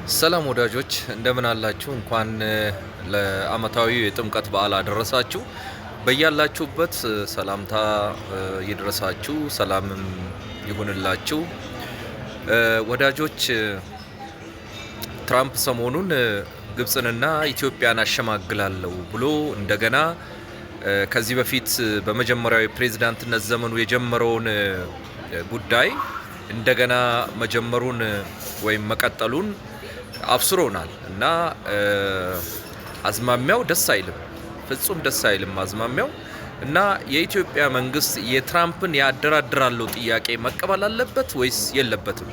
ሰላም ወዳጆች፣ እንደምን አላችሁ? እንኳን ለዓመታዊው የጥምቀት በዓል አደረሳችሁ። በያላችሁበት ሰላምታ ይድረሳችሁ፣ ሰላምም ይሁንላችሁ። ወዳጆች፣ ትራምፕ ሰሞኑን ግብፅንና ኢትዮጵያን አሸማግላለሁ ብሎ እንደገና ከዚህ በፊት በመጀመሪያው የፕሬዝዳንትነት ዘመኑ የጀመረውን ጉዳይ እንደገና መጀመሩን ወይም መቀጠሉን አብስሮናል እና አዝማሚያው ደስ አይልም፣ ፍጹም ደስ አይልም አዝማሚያው። እና የኢትዮጵያ መንግስት የትራምፕን ያደራድራለሁ ጥያቄ መቀበል አለበት ወይስ የለበትም?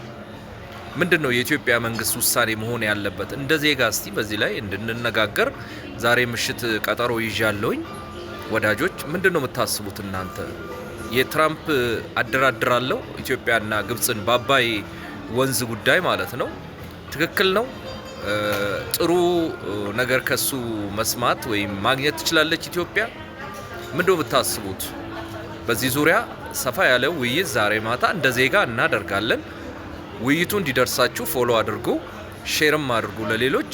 ምንድን ነው የኢትዮጵያ መንግስት ውሳኔ መሆን ያለበት? እንደ ዜጋ እስቲ በዚህ ላይ እንድንነጋገር ዛሬ ምሽት ቀጠሮ ይዣለሁኝ። ወዳጆች፣ ምንድን ነው የምታስቡት እናንተ? የትራምፕ አደራድራለሁ ኢትዮጵያና ግብፅን በአባይ ወንዝ ጉዳይ ማለት ነው፣ ትክክል ነው? ጥሩ ነገር ከሱ መስማት ወይም ማግኘት ትችላለች ኢትዮጵያ? ምንድን ነው የምታስቡት? በዚህ ዙሪያ ሰፋ ያለ ውይይት ዛሬ ማታ እንደ ዜጋ እናደርጋለን። ውይይቱ እንዲደርሳችሁ follow አድርጉ፣ share ም አድርጉ ለሌሎች።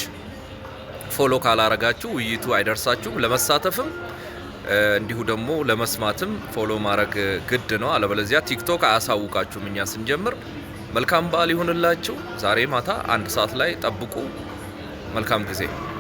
Follow ካላረጋችሁ ውይይቱ አይደርሳችሁም። ለመሳተፍም እንዲሁ ደግሞ ለመስማትም follow ማድረግ ግድ ነው። አለበለዚያ ቲክቶክ አያሳውቃችሁም እኛ ስንጀምር። መልካም በዓል ይሁንላችሁ። ዛሬ ማታ 1 ሰዓት ላይ ጠብቁ። መልካም ጊዜ።